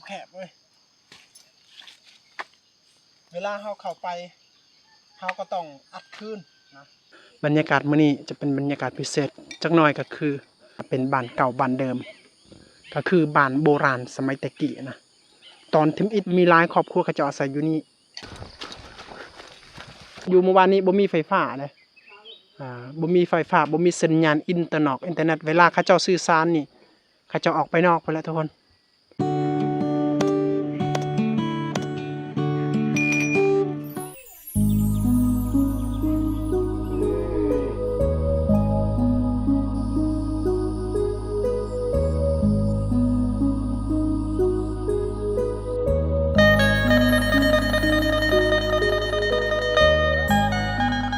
ແຄບເວີຍ ເວລາເຮົາເຂົ້າໄປ ເຮົາກໍຕ້ອງອັດຄືນນະ. ບັນຍາກາດມື້ນີ້ຈະເປັນບັນຍາກາດພິເສດຈັກໜ້ອຍ ກໍຄືເປັນບ້ານເກົ່າບ້ານເດີມ ກໍຄືບ້ານໂບລານສະໄໝແຕ່ກີ້ນະ. ຕອນທຳອິດມີຫຼາຍຄອບຄົວເຂົາເຈົ້າອາໄສຢູ່ນີ້. ຢູ່ໝູ່ບ້ານນີ້ບໍ່ມີໄຟຟ້າເດ້ ອ່າ ບໍ່ມີໄຟຟ້າ ບໍ່ມີສັນຍານອິນເຕີນອກ ອິນເຕີເນັດ. ເວລາເຂົາເຈົ້າສື່ສານນີ້ ເຂົາເຈົ້າອອກໄປນອກພຸ້ນແຫຼະທຸກຄົນ.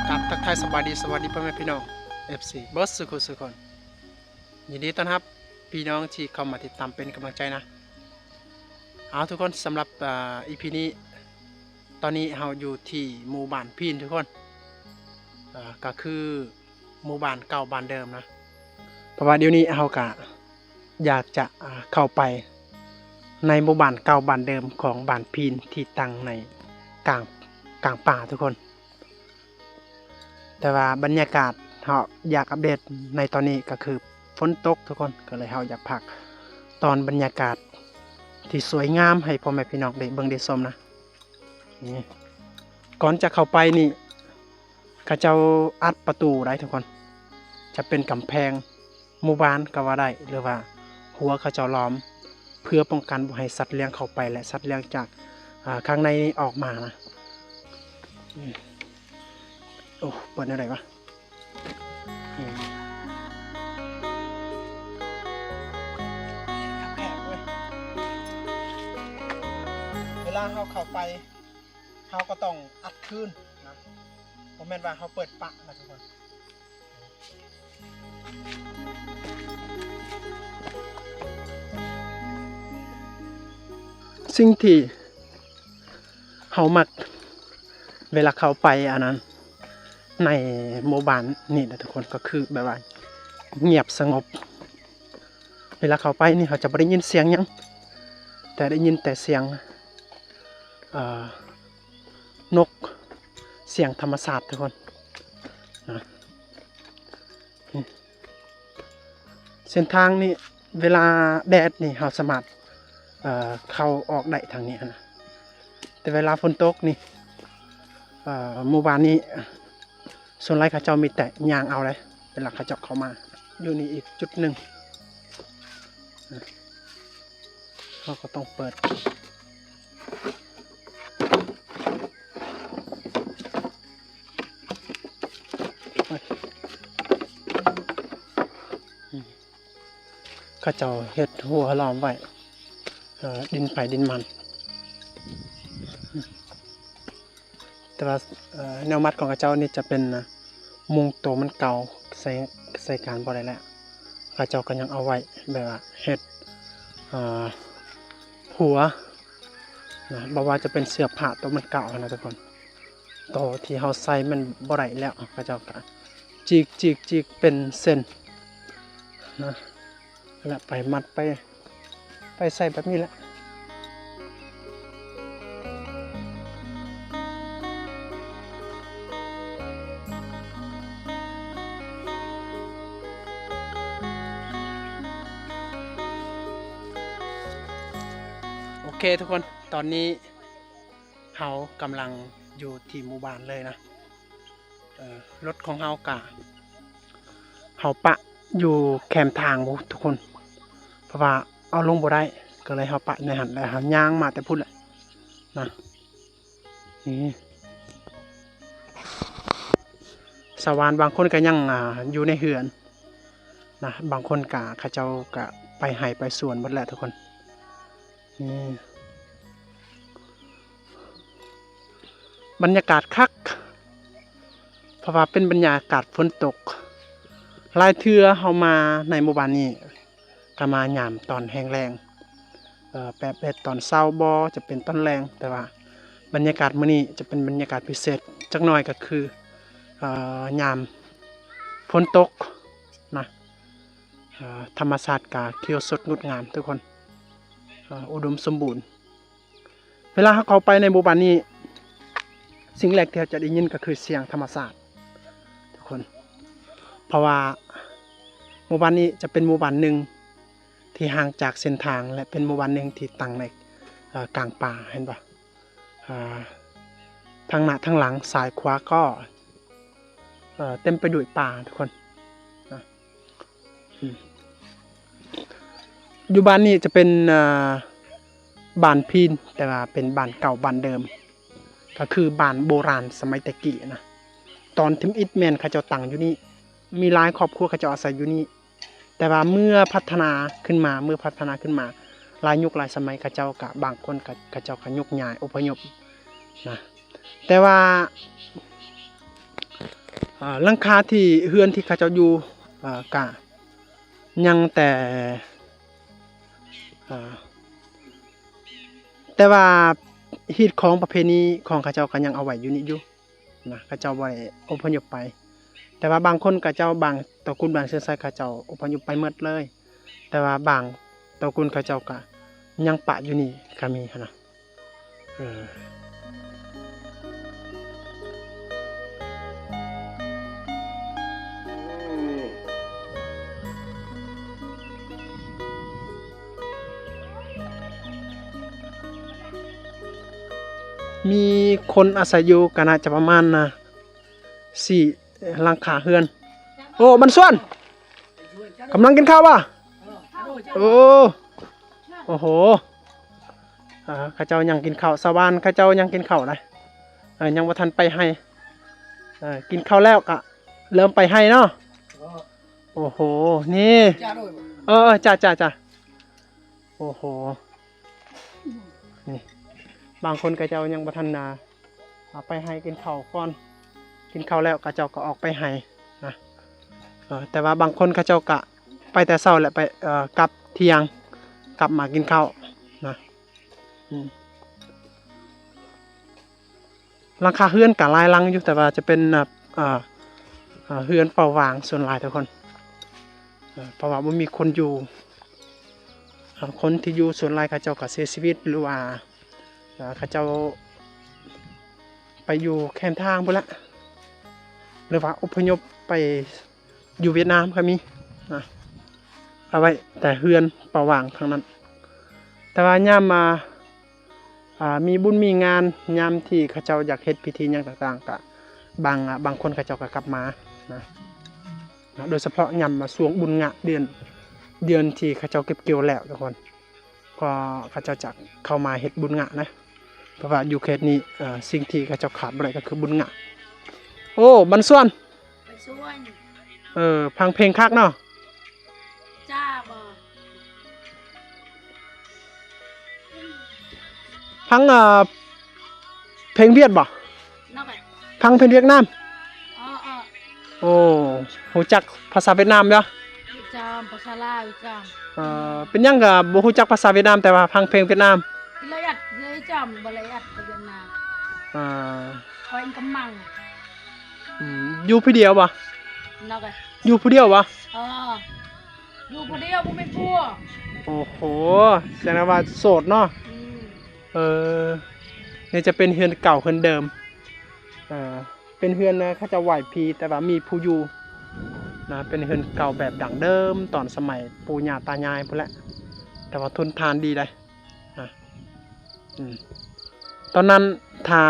ກາບທັກທາຍສະບາຍດີ ສະຫວັດດີພໍ່ແມ່ພີ່ນ້ອງ ເອັຟຊີ ເບິດສູ່ຄູ່ສູ່ຄົນ. ຍິນດີຕ້ອນຮັບພີ່ນ້ອງທີ່ເຂົ້າມາຕິດຕາມເປັນກຳລັງໃຈນະ. ເອົາທຸກຄົນ ສຳລັບ ເອີ ອີພີນີ້ ຕອນນີ້ເຮົາຢູ່ທີ່ໝູ່ບ້ານພີນທຸກຄົນ ເອີ ກໍຄືໝູ່ບ້ານເກົ່າບ້ານເດີມນະ. ເພາະວ່າດຽວນີ້ເຮົາກະຢາກຈະ ເຂົ້າໄປໃນໝູ່ບ້ານເກົ່າບ້ານເດີມຂອງບ້ານພີນທີ່ຕັ້ງໃນກາງ ກາງປ່າທຸກຄົນ. ແຕ່ວ່າບັນຍາກາດເຮົາຢາກອັບເດດໃນຕອນນີ້ກໍຄືຝົນຕົກທຸກຄົນ ກໍເລີຍເຮົາຢາກພັກຕອນບັນຍາກາດທີ່ສວຍງາມໃຫ້ພໍ່ແມ່ພີ່ນ້ອງໄດ້ເບິ່ງໄດ້ຊົມນະ. ນີ້ ກ່ອນຈະເຂົ້າໄປນີ້ ເຂົາເຈົ້າອັດປະຕູໄດ້ທຸກຄົນ ຈະເປັນກຳແພງ ໝູ່ບ້ານກໍວ່າໄດ້ ຫຼືວ່າຮົ້ວເຂົາເຈົ້າລ້ອມ ເພື່ອປ້ອງກັນບໍ່ໃຫ້ສັດລ້ຽງເຂົ້າໄປ ແລະ ສັດລ້ຽງຈາກ ອາ ຂ້າງໃນນີ້ອອກມານະ. ອືມ ໂອ້ ເປີດແນວໃດວະ? ອືມ ແຄບເວີຍ ເວລາເຮົາເຂົ້າໄປ ເຮົາກໍຕ້ອງອັດຄືນນະ ບໍ່ແມ່ນວ່າເຮົາເປີດປະນະທຸກຄົນ. ສິ່ງທີ່ເຮົາມັກເວລາເຂົ້າໄປ ອັນນັ້ນ ໃນໝູ່ບ້ານນີ້ນະທຸກຄົນ ກໍຄືແບບວ່າງຽບສະຫງົບ. ເວລາເຂົ້າໄປນີ້ເຮົາຈະບໍ່ໄດ້ຍິນສຽງຫຍັງ ແຕ່ໄດ້ຍິນແຕ່ສຽງ ເອີ ນົກ ສຽງທຳມະຊາດທຸກຄົນນະ. ເສັ້ນທາງນີ້ເວລາແດດນີ້ເຮົາສາມາດ ເອີ ເຂົ້າອອກໄດ້ທາງນີ້ນະ ແຕ່ເວລາຝົນຕົກນີ້ ເອີ ໝູ່ບ້ານນີ້ ສ່ວນຫຼາຍເຂົາເຈົ້າມີແຕ່ຍ່າງເອົາເດ້ ເວລາເຂົາເຈົ້າເຂົ້າມາ. ຢູ່ນີ້ອີກຈຸດໜຶ່ງ ເຮົາກໍຕ້ອງເປີດ ເຂົາເຈົ້າເຮັດຮົ້ວລ້ອມໄວ້ ເອີ ດິນໃຜດິນມັນ. ແຕ່ວ່າ ເອີ ແນວມັດຂອງເຂົາເຈົ້ານີ້ຈະເປັນມຸງໂຕມັນເກົ່າ ໃຊ້ ໃຊ້ການບໍ່ໄດ້ແລ້ວ ເຂົາເຈົ້າກໍຍັງເອົາໄວ້ແບບວ່າເຮັດ ເອີ ຮົ້ວນະ ບໍ່ວ່າຈະເປັນເສື້ອຜ້າໂຕມັນເກົ່າຫັ້ນນະທຸກຄົນ ໂຕທີ່ເຮົາໃຊ້ມັນບໍ່ໄດ້ແລ້ວ ເຂົາເຈົ້າກໍຈີກໆໆເປັນເສັ້ນນະ ແລ້ວໄປມັດໄປ ໄປໃສ່ແບບນີ້ແຫຼະ. ໂອເຄທຸກຄົນ ຕອນນີ້ເຮົາກຳລັງຢູ່ທີ່ໝູ່ບ້ານເລີຍນະ. ເອີ ລົດຂອງເຮົາກະ ເຮົາປະຢູ່ແຄມທາງພຸ້ນທຸກຄົນ ເພາະວ່າເອົາລົງບໍ່ໄດ້ ກໍເລີຍເຮົາປະໃນຫັ້ນ ແລ້ວເຮົາຍ່າງມາແຕ່ພຸ້ນແຫຼະນະ. ນີ້ ຊາວບ້ານບາງຄົນກໍຍັງ ອ່າ ຢູ່ໃນເຮືອນນະ ບາງຄົນກະ ເຂົາເຈົ້າກະໄປໄຮ່ໄປສວນໝົດແຫຼະທຸກຄົນ. ນີ້ ບັນຍາກາດຄັກ ເພາະວ່າເປັນບັນຍາກາດຝົນຕົກ. ຫຼາຍເທື່ອເຮົາມາໃນໝູ່ບ້ານນີ້ ກໍມາຍາມຕອນແຮງແລ້ງ ເອີ ແປບເຮັດຕອນເຊົ້າບໍ່ ຈະເປັນຕອນແລງ ແຕ່ວ່າບັນຍາກາດມື້ນີ້ຈະເປັນບັນຍາກາດພິເສດຈັກໜ້ອຍ ກໍຄື ເອີ ຍາມຝົນຕົກນະ. ເອີ ທຳມະຊາດກະຂຽວສົດງົດງາມທຸກຄົນ. ອ່າ ອຸດົມສົມບູນ. ເວລາເຮົາເຂົ້າໄປໃນໝູ່ບ້ານນີ້ ສິ່ງແລກທີ່ເຮົາຈະໄດ້ຍິນກໍຄືສຽງທຳມະຊາດ ທຸກຄົນ. ເພາະວ່າໝູ່ບ້ານນີ້ຈະເປັນໝູ່ບ້ານໜຶ່ງທີ່ຫ່າງຈາກເສັ້ນທາງ ແລະ ເປັນໝູ່ບ້ານໜຶ່ງທີ່ຕັ້ງໃນ ເອີ ກາງປ່າ ເຫັນບໍ່? ອ່າ ທັງໜ້າທັງຫຼັງ ຊ້າຍຂວາກໍ ເອີ ເຕັມໄປດ້ວຍປ່າ ທຸກຄົນນະ. ອືມ ຢູ່ບ້ານນີ້ຈະເປັນ ເອີ ບ້ານພີນ ແຕ່ວ່າເປັນບ້ານເກົ່າບ້ານເດີມ ກໍຄືບ້ານໂບລານສະໄໝແຕ່ກີ້ນະ. ຕອນທຳອິດແມ່ນເຂົາເຈົ້າຕັ້ງຢູ່ນີ້ ມີຫຼາຍຄອບຄົວເຂົາເຈົ້າອາໄສຢູ່ນີ້. ແຕ່ວ່າເມື່ອພັດທະນາຂຶ້ນມາ ເມື່ອພັດທະນາຂຶ້ນມາຫຼາຍຍຸກຫຼາຍສະໄໝ ເຂົາເຈົ້າກະ ບາງຄົນກະ ເຂົາເຈົ້າກະຍົກຍ້າຍອົບພະຍົບນະ. ແຕ່ວ່າ ເອີ ຫຼັງຄາທີ່ ເຮືອນທີ່ເຂົາເຈົ້າຢູ່ ເອີ ກະຍັງແຕ່ ເອີ ແຕ່ວ່າຮີດຄອງປະເພນີຂອງເຂົາເຈົ້າກະຍັງເອົາໄວ້ຢູ່ນີ້ຢູ່ ນະ ເຂົາເຈົ້າບໍ່ໄດ້ອົບພະຍົບໄປ. ແຕ່ວ່າບາງຄົນເຂົາເຈົ້າ ບາງຕະກຸນ ບາງເຊື້ອສາຍ ເຂົາເຈົ້າອົບພະຍົບໄປໝົດເລີຍ. ແຕ່ວ່າບາງຕະກຸນເຂົາເຈົ້າກະຍັງປະຢູ່ນີ້ກະມີຫັ້ນນະ. ເອີ ມີຄົນອາໄສຢູ່ກະໜ້າຈະປະມານ ນະ ສີ່ຫຼັງຄາເຮືອນ. ໂອ້ ບັນຊວນ ກຳລັງກິນເຂົ້າບໍ່? ໂອ້ ໂອ້ໂຫ ອ່າ ເຂົາເຈົ້າຍັງກິນເຂົ້າ ຊາວບ້ານເຂົາເຈົ້າຍັງກິນເຂົ້າໄດ໋ ຍັງບໍ່ທັນໄປໄຮ່. ເອີ ກິນເຂົ້າແລ້ວກະເລີ່ມໄປໄຮ່ເນາະ. ໂອ້ໂຫ ນີ້ ເອີ ເອີ ຈ້າ ຈ້າ ຈ້າ. ໂອ້ໂຫ ນີ້ ບາງຄົນເຂົາເຈົ້າຍັງບໍ່ທັນນາ ເອົາໄປໄຮ່ກິນເຂົ້າກ່ອນ ກິນເຂົ້າແລ້ວເຂົາເຈົ້າກໍອອກໄປໄຮ່ນະ. ເອີ ແຕ່ວ່າບາງຄົນເຂົາເຈົ້າກະໄປແຕ່ເຊົ້າ ແລະ ໄປ ເອີ ກັບທ່ຽງ ກັບມາກິນເຂົ້ານະ. ອືມ ຫຼັງຄາເຮືອນກະຫຼາຍຫຼັງຢູ່ ແຕ່ວ່າຈະເປັນ ເອີ ເຮືອນເປົ່າຫວ່າງສ່ວນຫຼາຍ ທຸກຄົນ. ເອີ ເພາະວ່າບໍ່ມີຄົນຢູ່ ເອີ ຄົນທີ່ຢູ່ສ່ວນຫຼາຍເຂົາເຈົ້າກະເສຍຊີວິດ ຫຼືວ່າ ເອີ ເຂົາເຈົ້າໄປຢູ່ແຄມທາງພຸ້ນລະ ຫຼືວ່າອົບພະຍົບໄປ ຢູ່ຫວຽດນາມກໍມີນະ ເອົາໄວ້ແຕ່ເຮືອນເປົ່າຫວ່າງທັງນັ້ນ. ແຕ່ວ່າຍາມ ອ່າ ອ່າ ມີບຸນມີງານ ຍາມທີ່ເຂົາເຈົ້າຢາກເຮັດພິທີຫຍັງຕ່າງໆ ກະບາງ ອ່າ ບາງຄົນເຂົາເຈົ້າກໍກັບມານະ ໂດຍສະເພາະຍາມຊ່ວງບຸນງະ ເດືອນ ເດືອນທີ່ເຂົາເຈົ້າເກັບກ່ຽວແລ້ວ ທຸກຄົນ ກໍເຂົາເຈົ້າຈະເຂົ້າມາເຮັດບຸນງະນະ. ເພາະວ່າຢູ່ເຂດນີ້ ເອີ ສິ່ງທີ່ເຂົາເຈົ້າຂາດບໍ່ໄດ້ກໍຄືບຸນງະ. ໂອ້ ບັນຊວນ ເອີ ຟັງເພງຄັກເນາະ. ຈ້າບໍ່ ຟັງ ເອີ ເພງຫວຽດບໍ່? ນອກ ຟັງເພງຫວຽດນາມ. ອໍ ອໍ ໂອ້ ຮູ້ຈັກພາສາຫວຽດນາມບໍ່? ຫວຽດນາມ ພາສາລາວ ຫວຽດນາມ. ເອີ ເປັນຫຍັງກໍບໍ່ຮູ້ຈັກພາສາຫວຽດນາມ ແຕ່ວ່າຟັງເພງຫວຽດນາມ? ລະອຽດ ລະອຽດຈຳ ບໍ່ລະອຽດຫວຽດນາມ. ອ່າ ຂ້ອຍກຳມັງ. ອືມ ຢູ່ຜູ້ດຽວບໍ່? ນອກ ຢູ່ຜູ້ດຽວບໍ່? ເອີ ຢູ່ຜູ້ດຽວ ບໍ່ມີຜົວ. ໂອ້ໂຫ ສະແດງວ່າໂສດເນາະ. ອືມ ເອີ ນີ້ຈະເປັນເຮືອນເກົ່າເຮືອນເດີມ ເອີ ເປັນເຮືອນນະ ເຂົາເຈົ້າໄຫວ້ຜີ ແຕ່ວ່າມີຜູ້ຢູ່ນະ ເປັນເຮືອນເກົ່າແບບດັ້ງເດີມ ຕອນສະໄໝປູ່ຍ່າຕາຍາຍພຸ້ນແຫຼະ ແຕ່ວ່າທົນທານດີໃດ໋ນະ. ອືມ ຕອນນັ້ນ ຖ້າ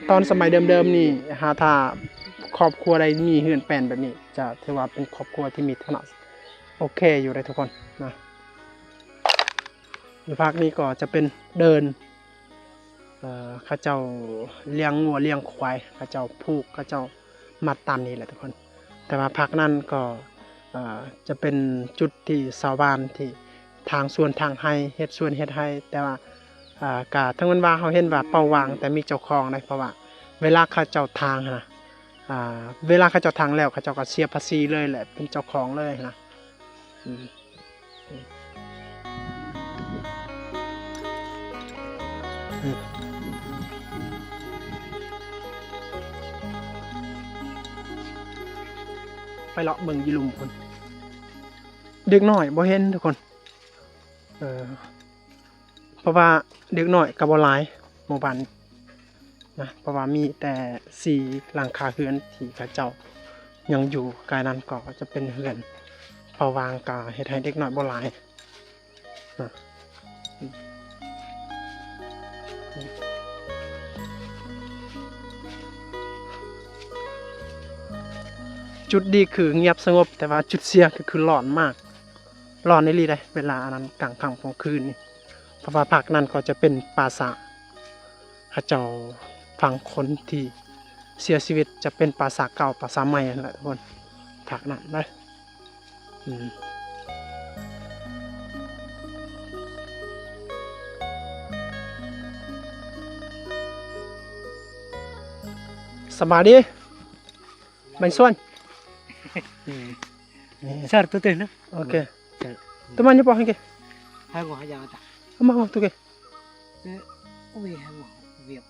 ຕອນສະໄໝເດີມໆນີ້ ຫາ ຖ້າຄອບຄົວໃດມີເຮືອນແປນແບບນີ້ ຈະຖືວ່າເປັນຄອບຄົວທີ່ມີຖານະໂອເຄຢູ່ເດ້ ທຸກຄົນນະ. ຢູ່ພາກນີ້ກໍຈະເປັນເດີ່ນ ເອີ ເຂົາເຈົ້າລ້ຽງງົວລ້ຽງຄວາຍ ເຂົາເຈົ້າຜູກ ເຂົາເຈົ້າມັດຕາມນີ້ແຫຼະ ທຸກຄົນ. ແຕ່ວ່າພາກນັ້ນກໍ ເອີ ຈະເປັນຈຸດທີ່ຊາວບ້ານທີ່ຖາງສວນຖາງໄຮ່ ເຮັດສວນເຮັດໄຮ່ ແຕ່ວ່າ ເອີ ກະເຖິງແມ່ນວ່າເຮົາເຫັນວ່າເປົ່າຫວ່າງ ແຕ່ມີເຈົ້າຂອງເດ້ ເພາະວ່າເວລາເຂົາເຈົ້າຖາງຫັ້ນນະ ອ່າ ເວລາເຂົາເຈົ້າຖາງແລ້ວ ເຂົາເຈົ້າກໍເສຍພາສີເລີຍແຫຼະ ເປັນເຈົ້າຂອງເລີຍນະ. ອືມ ໄປເລາະເບິ່ງຢູ່ລຸ່ມພຸ້ນ ເດັກນ້ອຍບໍ່ເຫັນ ທຸກຄົນ. ເອີ ເພາະວ່າເດັກນ້ອຍກໍບໍ່ຫຼາຍໝູ່ບ້ານນີ້ນະ ເພາະວ່າມີແຕ່ສີ່ຫຼັງຄາເຮືອນທີ່ເຂົາເຈົ້າຍັງຢູ່ ກາຍນັ້ນກໍຈະເປັນເຮືອນເປົ່າຫວ່າງ ກໍເຮັດໃຫ້ເດັກນ້ອຍບໍ່ຫຼາຍນະ. ຈຸດດີຄືງຽບສະຫງົບ ແຕ່ວ່າຈຸດເສຍກໍຄືຮ້ອນມາກ. ຮ້ອນອີ່ຫຼີເດ້ ເວລາອັນນັ້ນກາງຄ່ຳກາງຄືນນີ້ ເພາະວ່າພາກນັ້ນກໍຈະເປັນປ່າຊ້າ ເຂົາເຈົ້າຝັງຄົນທີ່ເສຍຊີວິດ ຈະເປັນປ່າຊ້າເກົ່າ ປ່າຊ້າໃໝ່ຫັ້ນແຫຼະທຸກຄົນ ພາກນັ້ນເດ້. ອືມ ສະບາຍດີ ແບ່ງສ່ວນ ອືມ Sir, tu teh, nah. Oke. Sir. Tu mah nyepoh engke. Hai, gua aja ngata. Amah tu ke. Te, ui, hai, gua, biak.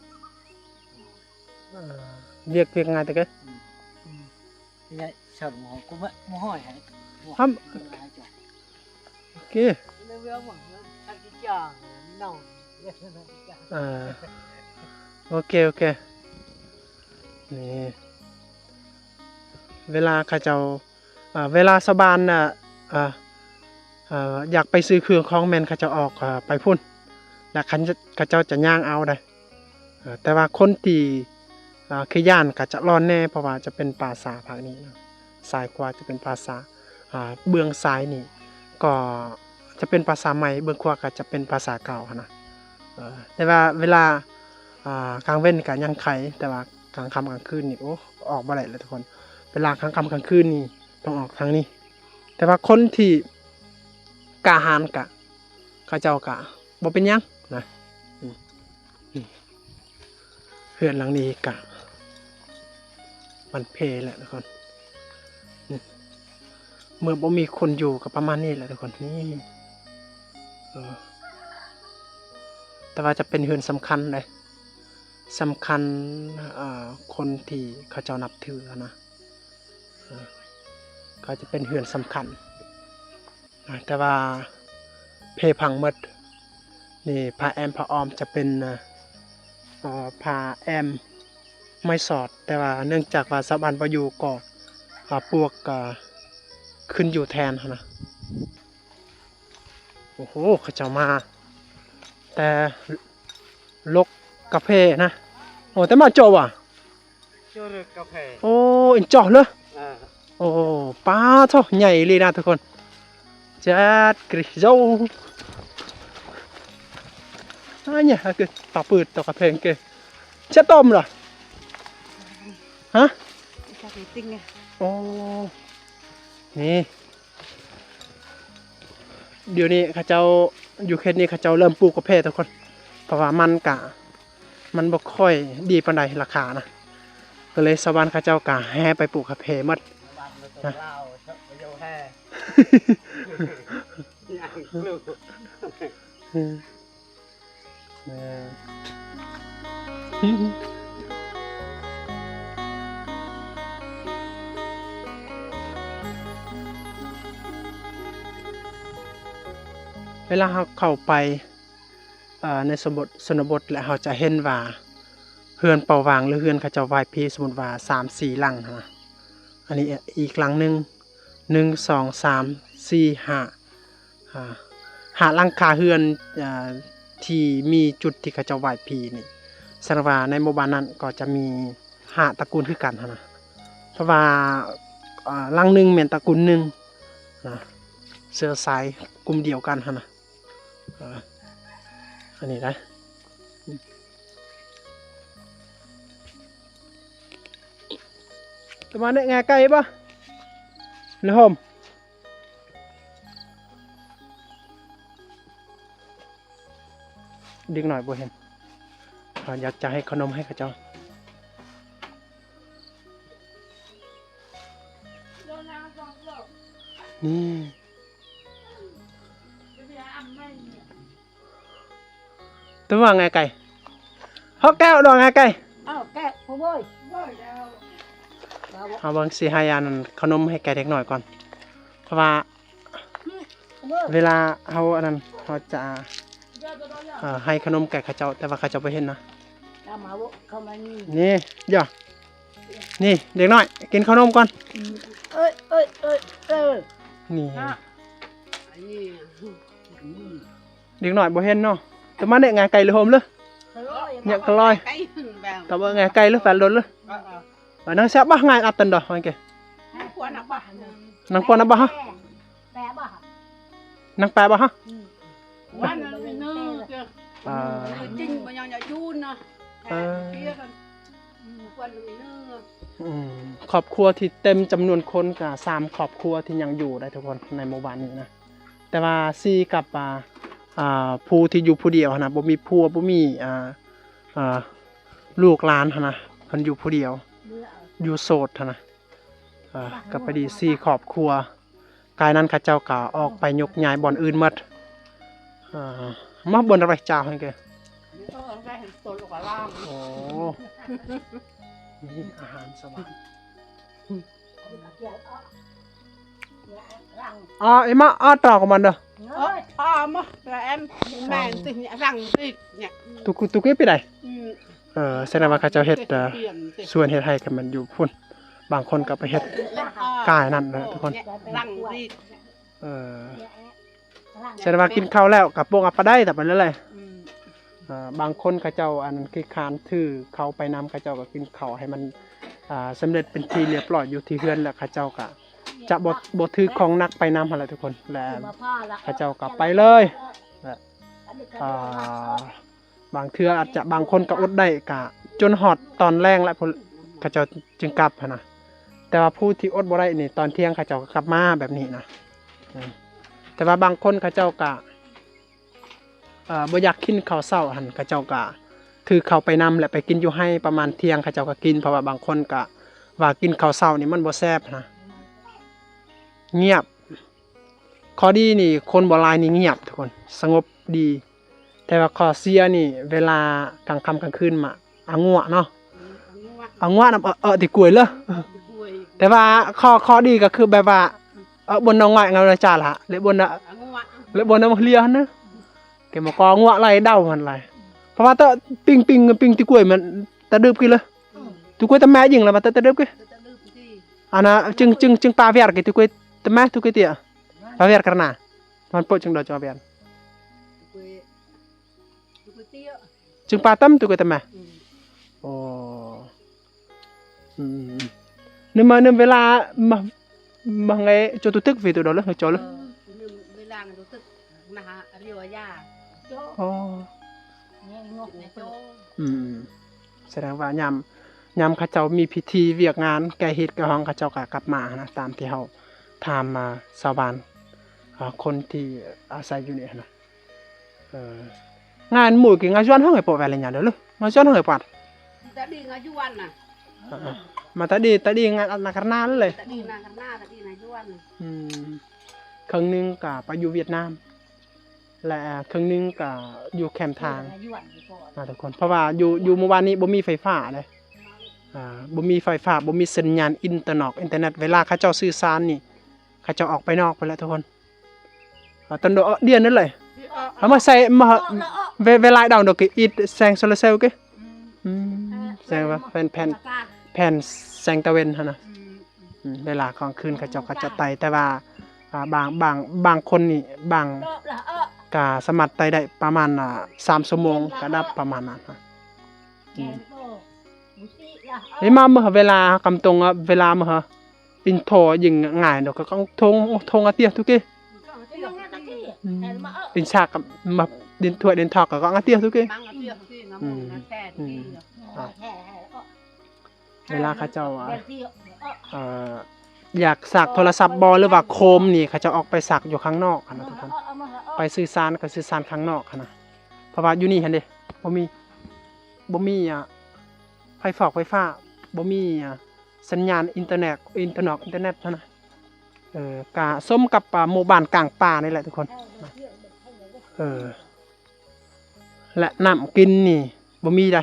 ວຽກ ວຽກງ່າຍແຕ່ເກີ. ອືມ ອືມ ຍາຍ ເຊົາໝໍ ກູມາ ໝໍຫ້ອຍໃຫ້. ຫ້ຳ ໂອເຄ ເນາະ. ອ່າ ໂອເຄ ໂອເຄ ນີ້ ເວລາເຂົາເຈົ້າ ອ່າ ເວລາຊາວບ້ານ ອ່າ ອ່າ ອ່າ ຢາກໄປຊື້ເຄື່ອງຂອງ ແມ່ນເຂົາເຈົ້າອອກ ອ່າ ໄປພຸ້ນ ແລະ ເຂົາ ເຂົາເຈົ້າຈະຍ່າງເອົາໄດ໋. ເອີ ແຕ່ວ່າຄົນທີ່ ອ່າ ຂີ້ຢ້ານກໍຈະຮ້ອນແດ່ ເພາະວ່າຈະເປັນປ່າຊ້າພາກນີ້ນະ. ຊ້າຍຂວາຈະເປັນປ່າຊ້າ ອ່າ ເບື້ອງຊ້າຍນີ້ກໍຈະເປັນປ່າຊ້າໃໝ່ ເບື້ອງຂວາກໍຈະເປັນປ່າຊ້າເກົ່າຫັ້ນນະ. ເອີ ແຕ່ວ່າເວລາ ອ່າ ກາງເວັນກໍຍັງໄຄ ແຕ່ວ່າກາງຄ່ຳກາງຄືນນີ້ ໂອ້ ອອກບໍ່ໄດ້ແລ້ວທຸກຄົນ. ເວລາກາງຄ່ຳກາງຄືນນີ້ຕ້ອງອອກທາງນີ້ ແຕ່ວ່າຄົນທີ່ກ້າຫານກະ ເຂົາເຈົ້າກະບໍ່ເປັນຫຍັງນະ. ອືມ ນີ້ ເຮືອນຫຼັງນີ້ກະມັນເພແຫຼະທຸກຄົນ. ນີ້ ເມື່ອບໍ່ມີຄົນຢູ່ກໍປະມານນີ້ແຫຼະທຸກຄົນ. ນີ້ ເອີ ແຕ່ວ່າຈະເປັນເຮືອນສຳຄັນເດ້ ສຳຄັນ ເອີ ຄົນທີ່ເຂົາເຈົ້ານັບຖືຫັ້ນນະ. ເອີ ກໍຈະເປັນເຮືອນສຳຄັນ ແຕ່ວ່າເພພັງໝົດ. ນີ້ຜ້າແອ້ມຜ້າອ້ອມຈະເປັນ ເອີ ຜ້າແອ້ມໄມ້ສອດ ແຕ່ວ່າເນື່ອງຈາກວ່າຊາວບ້ານບໍ່ຢູ່ ກໍ ອາ ປວກ ອາ ຂຶ້ນຢູ່ແທນຫັ້ນນະ. ໂອ້ໂຫ ເຂົາເຈົ້າມາແຕ່ລົກກາເຟນະ. ໂອ້ ແຕ່ມາເຈາະຫວາ? ເຈາະເລີກາເຟ. ໂອ້ ເອັນເຈາະເລີ. ອ່າ ໂອ້ ປາໂທ້ ໃຫຍ່ອີ່ຫຼີນະທຸກຄົນ. ຈັດກຣິໂຍ ອາ ເຍ ອາ ຄືປາປືດຕໍ່ກາເຟເກ. ເຊຕົມລະ? ຮະ? ໂອ້ ນີ້ ດຽວນີ້ເຂົາເຈົ້າ ຢູ່ເຂດນີ້ເຂົາເຈົ້າເລີ່ມປູກກາເຟທຸກຄົນ ເພາະວ່າມັນກະ ມັນບໍ່ຄ່ອຍດີປານໃດລາຄານະ ກໍເລີຍຊາວບ້ານເຂົາເຈົ້າກະແຫ່ໄປປູກກາເຟໝົດນະ. ເອີ ເວລາເຮົາເຂົ້າໄປ ເອີ ໃນຊົນບົດ ຊົນນະບົດ ແລະ ເຮົາຈະເຫັນວ່າເຮືອນເປົ່າຫວ່າງ ຫຼື ເຮືອນເຂົາເຈົ້າໄຫວ້ຜີ ສົມມຸດວ່າສາມສີ່ຫຼັງນະ ອັນນີ້ອີກຫຼັງໜຶ່ງ ໜຶ່ງ ສອງ ສາມ ສີ່ ຫ້າ ອ່າ ຫ້າຫຼັງຄາເຮືອນ ອ່າ ທີ່ມີຈຸດທີ່ເຂົາເຈົ້າໄຫວ້ຜີນີ້ ສະແດງວ່າໃນໝູ່ບ້ານນັ້ນກໍຈະມີຫ້າຕະກູນຄືກັນຫັ້ນນະ ເພາະວ່າ ອ່າ ຫຼັງໜຶ່ງແມ່ນຕະກູນໜຶ່ງນະ ເຊື້ອສາຍກຸ່ມດຽວກັນຫັ້ນນະ. ອ່າ ອັນນີ້ນະ ປະມານນີ້ ງ່າຍໄກ່ບໍ່ ລະຫົມ ເດັກນ້ອຍບໍ່ເຫັນ ເຮົາຢາກຈະໃຫ້ຂະໜົມໃຫ້ເຂົາເຈົ້າ ນີ້. ຕົວວ່າໄງໄກ່ ຮອກແກ້ວດອກໄງໄກ່ ອ້າວ ແກ້ວ ໂອ້ຍ ເຮົາເບິ່ງຊິໃຫ້ອັນຂະໜົມໃຫ້ແກ່ເດັກນ້ອຍກ່ອນ ເພາະວ່າ ເວລາເຮົາອັນນັ້ນ ເຮົາຈະ ອ່າ ໃຫ້ຂະໜົມແກ່ເຂົາເຈົ້າ ແຕ່ວ່າເຂົາເຈົ້າບໍ່ເຫັນນະ. ນີ້ ຢ່າ ນີ້ ເດັກນ້ອຍ ກິນເຂົ້າໜົມກ່ອນ. ເອີຍ ເອີຍ ເອີຍ ເອີຍ ນີ້ ເດັກນ້ອຍບໍ່ເຫັນເນາະ. ແຕ່ມາແນະງາຍໄກ່ຫຼືໂຮມເລີຍ ແນະກະລອຍ ຕອບວ່າງາຍໄກ່ຫຼືແຟນລົດເລີຍ. ເອີ ນັ່ງແຊບບໍ່ ງາຍອັດຕັນດອກ ໂອເຄ ນັ່ງປວນອັບບໍ່ ນັ່ງປວນອັບບໍ່ຮະ ແປະບໍ່ຮະ ນັ່ງແປະບໍ່ຮະ. ອ່າ ຈິງບໍ່ຍອມຢາກຢູ່ນະ. ເອີ ຄອບຄົວທີ່ເຕັມຈຳນວນຄົນກະສາມຄອບຄົວທີ່ຍັງຢູ່ໄດ້ທຸກຄົນໃນໝູ່ບ້ານນີ້ນະ. ແຕ່ວ່າຊີກັບ ອ່າ ອ່າ ຜູ້ທີ່ຢູ່ຜູ້ດຽວຫັ້ນນະ ບໍ່ມີຜົວ ບໍ່ມີ ອ່າ ອ່າ ລູກຫຼານຫັ້ນນະ ເພິ່ນຢູ່ຜູ້ດຽວ ຢູ່ໂສດຫັ້ນນະ. ອ່າ ກໍພໍດີສີ່ຄອບຄົວ ກາຍນັ້ນເຂົາເຈົ້າກໍອອກໄປຍົກຍ້າຍບ່ອນອື່ນໝົດ. ອ່າ ມາບ່ອນໃດເຈົ້າຫັ້ນເກ. ໂອ້ ນີ້ອາຫານສະຫວານ. ອ່າ ອີ່ມາ ອ່າ ຕາກມັນເດີ. ອ່າ ມາ ແອມ ແມ່ນຕິ ລັງຕິ ນີ້ ຕຸກ ຕຸກ ໄປໄດ. ເອີ ສະແດງວ່າເຂົາເຈົ້າເຮັດ ເອີ ສວນເຮັດໄຮ່ກັນມັນຢູ່ພຸ້ນ. ບາງຄົນກໍໄປເຮັດກາຍນັ້ນນະທຸກຄົນ. ເອີ ສະແດງວ່າກິນເຂົ້າແລ້ວກໍປົງອັບປະໄດ ແຕ່ໄປເລື້ອຍ. ເອີ ບາງຄົນເຂົາເຈົ້າອັນຂີ້ຄ້ານຖືເຂົ້າໄປນຳ ເຂົາເຈົ້າກໍກິນເຂົ້າໃຫ້ມັນ ອ່າ ສຳເລັດເປັນທີ່ລຽບຮ້ອຍຢູ່ທີ່ເຮືອນ ແລ້ວເຂົາເຈົ້າກໍຈະບໍ່ ບໍ່ຖືຂອງໜັກໄປນຳຫັ້ນແຫຼະທຸກຄົນ. ແລ້ວເຂົາເຈົ້າກໍໄປເລີຍ. ແລ້ວ ອ່າ ບາງເທື່ອອາດຈະ ບາງຄົນກໍອົດໄດ້ ກະຈົນຮອດຕອນແລງແລ້ວ ເຂົາເຈົ້າຈຶ່ງກັບຫັ້ນນະ. ແຕ່ວ່າຜູ້ທີ່ອົດບໍ່ໄດ້ນີ້ ຕອນທ່ຽງເຂົາເຈົ້າກໍກັບມາແບບນີ້ນະ. ເອີ ແຕ່ວ່າບາງຄົນເຂົາເຈົ້າກະ ເອີ ບໍ່ຢາກກິນເຂົ້າເຊົ້າຫັ້ນ ເຂົາເຈົ້າກະຖືເຂົ້າໄປນຳ ແລະ ໄປກິນຢູ່ໄຮ່ ປະມານທ່ຽງເຂົາເຈົ້າກໍກິນ. ເພາະວ່າບາງຄົນກະວ່າກິນເຂົ້າເຊົ້ານີ້ມັນບໍ່ແຊບນະ ງຽບ. ຂໍ້ດີນີ້ຄົນບໍ່ຫຼາຍນີ້ງຽບທຸກຄົນ ສະຫງົບດີ. ແຕ່ວ່າຂໍ້ເສຍນີ້ ເວລາກາງຄ່ຳກາງຄືນມາ ອາງວະເນາະ ອາງວະນຳ ເອີ ຕິກວຍເລີ. ແຕ່ວ່າຂໍ້ ຂໍ້ດີກໍຄືແບບວ່າ ເອີ ບົນນອງງອຍງາມລະຈາລະ ເລະບົນນະ ເລະບົນນະມະເລີຍຫັ້ນນະ ເກມະກອງວະໄລດາວຫັ້ນໄລ. ເພາະວ່າຕະປິງ ປິງ ປິງຕິກວຍມັນຕະດຶບກິເລີ ຕິກວຍຕະແມ່ຍິງລະມາຕະ ຕະດຶບກິ. ອັນນະ ຈຶ່ງ ຈຶ່ງ ຈຶ່ງປາແວດກິຕິກວຍຕະແມ່ຕິກວຍເຕຍ. ປາວຽນກະນາ ມັນໂປະຈຶ່ງດອກຈອວຽນ ຈຶ່ງປາຕຳຕຸກຕະແມ. ໂອ້ ອືມ ນຶມມາ ນຶມເວລາມາ ມາໄງໂຈຕຸຕຶກວິໂຕດອລເລີໂຈເລີ. ອໍ ອືມ ສະແດງວ່າຍາມ ຍາມເຂົາເຈົ້າມີພິທີວຽກງານແກ່ຮີດແກ່ຫ້ອງ ເຂົາເຈົ້າກໍກັບມາຫັ້ນນະ ຕາມທີ່ເຮົາຖາມມາຊາວບ້ານ ອາ ຄົນທີ່ອາໄສຢູ່ນີ້ຫັ້ນນະ. ເອີ ງານໝູ່ກິນງານຍວນຫ້ອງໃຫ້ປອດແວລະຍາເດີ ງານຍວນຫ້ອງໃຫ້ປອດ ຕາດີງາຍວນນະ. ເອີ ມາຕາດີ ຕາດີງານນາການາເລີຍ ຕາດີນາການາ ຕາດີນາຍວນ. ອືມ ເຄິ່ງໜຶ່ງກໍໄປຢູ່ຫວຽດນາມ ແລະ ເຄິ່ງໜຶ່ງກໍຢູ່ແຄມທາງນະທຸກຄົນ ເພາະວ່າຢູ່ ຢູ່ໝູ່ບ້ານນີ້ບໍ່ມີໄຟຟ້າເດ້. ອ່າ ບໍ່ມີໄຟຟ້າ ບໍ່ມີສັນຍານອິນເຕີນອກ ອິນເຕີເນັດ ເວລາເຂົາເຈົ້າສື່ສານນີ້ ເຂົາເຈົ້າອອກໄປນອກພຸ້ນແຫຼະທຸກຄົນ. ອ່າ ຕອນໂດ ເອີ ດຽນນັ້ນເລີຍ ເອົາມາໃສ່ມາ ເວ ເວລາດອງໂດກະອິດແສງໂຊລາເຊວເກ. ອືມ ແສງວ່າແຜ່ນ ແຜ່ນ ແຜ່ນແສງຕາເວັນຫັ້ນນະ. ອືມ ເວລາກາງຄືນເຂົາເຈົ້າກໍຈະໄຕ່ ແຕ່ວ່າ ອ່າ ບາງ ບາງ ບາງຄົນນີ້ ບາງກະສາມາດໄຕ່ໄດ້ປະມານ ອ່າ ສາມຊົ່ວໂມງກະດັບປະມານນັ້ນ. ອືມ ນີ້ມາເມື່ອເວລາກຳຕົງ ເວລາເມື່ອ ອິນໂທຍິງງ່າຍດອກ ກໍຕ້ອງ ໂທງ ໂທງອາເຕຍທຸກເກ. ອືມ ດິນຊາກກັບມາ ດິນຖ້ວຍ ດິນທອກ ກໍອາເຕຍທຸກເກ. ອືມ ອືມ ອ່າ ເວລາເຂົາເຈົ້າ ອ່າ ເອີ ຢາກສາກໂທລະສັບບໍ່ ຫຼືວ່າໂຄມນີ້ ເຂົາເຈົ້າອອກໄປສາກຢູ່ຂ້າງນອກຫັ້ນນະທຸກຄົນ. ໄປສື່ສານກໍສື່ສານຂ້າງນອກຫັ້ນນະ ເພາະວ່າຢູ່ນີ້ຫັ້ນເດ ບໍ່ມີ ບໍ່ມີ ອ່າ ໄຟຟອກໄຟຟ້າ ບໍ່ມີ ອ່າ ສັນຍານອິນເຕີເນັດ ອິນເຕີນອກ ອິນເຕີເນັດຫັ້ນນະ. ເອີ ກະສົມກັບ ອ່າ ໝູ່ບ້ານກາງປ່ານີ້ແຫຼະທຸກຄົນ. ເອີ ແລະ ນ້ຳກິນນີ້ບໍ່ມີໃດ.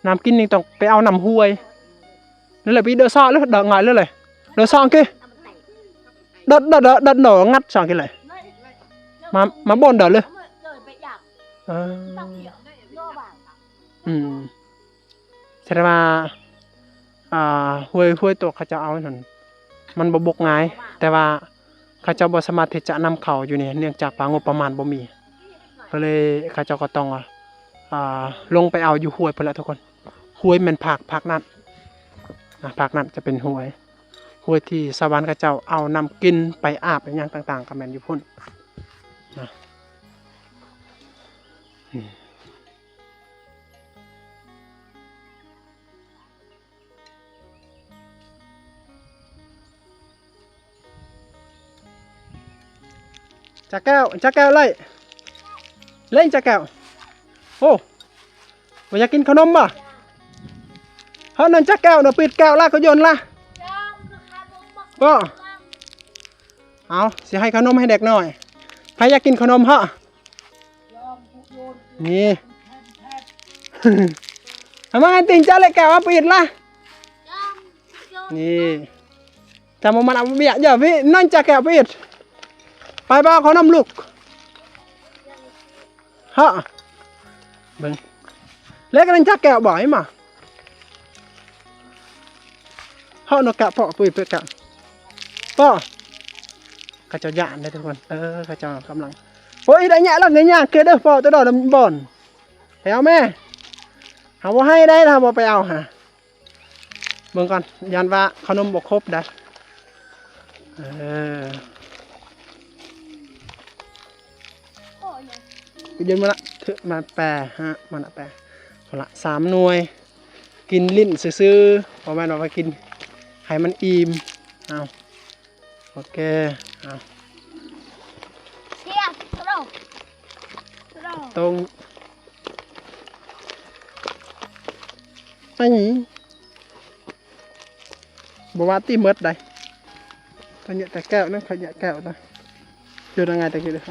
ນ້ຳກິນນີ້ຕ້ອງໄປເອົານ້ຳຫ້ວຍ. ນັ້ນແຫຼະ ໄປເດີຊອເລີຍ ເດີງ່າຍເລີຍ ເດີຊອເກ. ດັດ ດັດ ດັດ ດັດໜໍງັດຊອເກເລີຍ. ມາ ມາບ່ອນເດີເລີຍ. ເອີ ອືມ ສະແດງວ່າ ອ່າ ຫ້ວຍ ຫ້ວຍໂຕເຂົາເຈົ້າເອົານັ້ນ ມັນບໍ່ບົກງ່າຍ ແຕ່ວ່າເຂົາເຈົ້າບໍ່ສາມາດທີ່ຈະນຳເຂົ້າຢູ່ນີ້ ເນື່ອງຈາກວ່າງົບປະມານບໍ່ມີ ກໍເລີຍເຂົາເຈົ້າກໍຕ້ອງ ອ່າ ລົງໄປເອົາຢູ່ຫ້ວຍພຸ້ນແຫຼະທຸກຄົນ. ຫ້ວຍແມ່ນພາກ ພາກນັ້ນ ອ່າ ພາກນັ້ນຈະເປັນຫ້ວຍ ຫ້ວຍທີ່ຊາວບ້ານເຂົາເຈົ້າເອົານ້ຳກິນໄປອາບອີ່ຫຍັງຕ່າງໆ ກໍແມ່ນຢູ່ພຸ້ນນະ. ຈາແກ້ວ ຈາແກ້ວ ໄລ່ ເລັ່ງຈາແກ້ວ. ໂອ້ ບໍ່ຢາກກິນເຂົ້າໜົມບໍ່? ເຮົານັ້ນຈາແກ້ວນະ ປິດແກ້ວລະ ກໍໂຍນລະ ບໍ່. ເອົາ ຊິໃຫ້ເຂົ້າໜົມໃຫ້ເດັກນ້ອຍ. ໃຜຢາກກິນເຂົ້າໜົມເຫາະ? ນີ້ ເອົາມາໃຫ້ຕິງຈາເລກແກ້ວ ເອົາໄປອິດລະ ນີ້. ຈຳບໍ່ມັນເອົາເບຍເຈົ້າພີ່ ນັ້ນຈາແກ້ວໄປອິດ ໄປບໍ່ເອົາເຂົ້ານຳລູກ ເຫາະ ເບິ່ງ ເລກນັ້ນຈາແກ້ວບໍ່ ເຫັນບໍ່ ເຫາະ ນົກກະເປາະ ປຸ້ຍເປີດກະເປາະ ເຂົາເຈົ້າຢ້ານເດ້ທຸກຄົນ ເອີ ເຂົາເຈົ້າກຳລັງ ໂອ້ຍ ໄດ້ຍະລະ ໄດ້ຍະເກີດເດີ ເປາະຕົວດອກນຳບ່ອນ ໄປເອົາແມ່ ເຮົາບໍ່ໃຫ້ໄດ້ ຖ້າບໍ່ໄປເອົາຫາ. ເບິ່ງກ່ອນ ຢ້ານວ່າເຂົ້າໜົມບໍ່ຄົບໄດ໋ ເອີ ເຢັນມາລະ ຖືກມາແປຮະ ມາລະແປ ພຸ້ນລະ ສາມໜ່ວຍ ກິນຫຼິ້ນຊື່ໆ ບໍ່ແມ່ນວ່າໄປກິນໃຫ້ມັນອີ່ມ ເອົາ. ໂອເຄ ເອົາ ຕົງ ໄອ້ ບໍ່ວ່າຕິໝົດໃດ ເຂົາເຍາະແຕ່ແກ້ວນະ ເຂົາເຍາະແກ້ວນະ ຢູ່ໄດ້ງ່າຍແຕ່ກີ້ເດີ ໄປ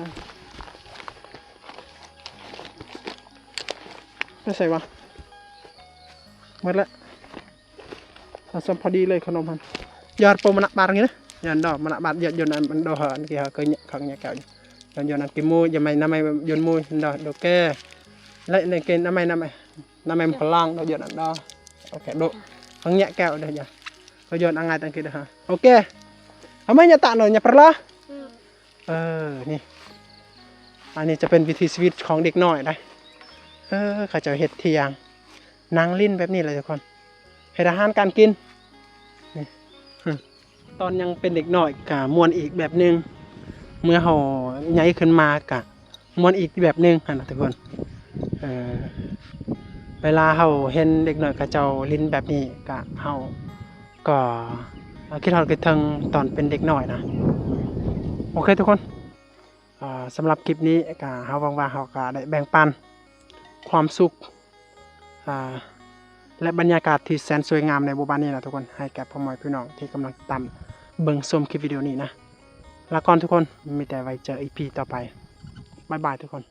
ໃສວະ ໝົດລະ. ເອົາສ່ຳພໍດີເລີຍເຂົ້າໜົມຫັ້ນ ຢອດໂປມະນະບາດນີ້ເດີ ຢອດດອກມະນະບາດ ຢອດຢົນອັນມັນດອກ ອັນທີ່ເຮົາເຄີຍເຍາະ ເຂົາເຍາະແກ້ວ ຢອດຢົນອັນກິນໝູ ຢາໄມ້ ນ້ຳໄມ້ຢົນໝູ ດອກ ໂອເຄ ແລະ ໃນກິນນ້ຳໄມ້ ນ້ຳໄມ້ ນ້ຳໄມ້ມັນກະລ້າງ ດອກຢົນອັນດອກ ໂອເຄ ໂດ ເຂົາເຍາະແກ້ວເດີ ຢາ ເຂົາຢອນອັນງ່າຍຕັ້ງກິນເດີ ໂອເຄ ເອົາໄມ້ຍາຕະໜ່ອຍ ຍາປະລາ ເອີ ນີ້ ອັນນີ້ຈະເປັນວິຖີຊີວິດຂອງເດັກນ້ອຍໄດ໋ ເອີ ເຂົາເຈົ້າເຮັດຖຽງ ນັ່ງຫຼິ້ນແບບນີ້ແຫຼະທຸກຄົນ ເຮັດອາຫານການກິນ ນີ້ ຕອນຍັງເປັນເດັກນ້ອຍກະມ່ວນອີກແບບໜຶ່ງ ເມື່ອເຮົາໃຫຍ່ຂຶ້ນມາກະມ່ວນອີກແບບໜຶ່ງຫັ້ນນະທຸກຄົນ ເອີ ເວລາເຮົາເຫັນເດັກນ້ອຍເຂົາເຈົ້າຫຼິ້ນແບບນີ້ກະ ເຮົາ ກໍຄິດຮອດຄິດເຖິງຕອນເປັນເດັກນ້ອຍນະ ໂອເຄທຸກຄົນ ອ່າ ສຳລັບຄລິບນີ້ກໍ ເຮົາຫວັງວ່າເຮົາກໍໄດ້ແບ່ງປັນຄວາມສຸກ ອ່າ ແລະ ບັນຍາກາດທີ່ແສນສວຍງາມໃນໝູ່ບ້ານນີ້ນະທຸກຄົນ ໃຫ້ແກ່ພໍ່ແມ່ພີ່ນ້ອງທີ່ກຳລັງຕິດຕາມເບິ່ງຊົມຄລິບວິດີໂອນີ້ນະ ລາກ່ອນທຸກຄົນ ມີແຕ່ໄວ້ເຈີອີພີຕໍ່ໄປ ບາຍບາຍທຸກຄົນ.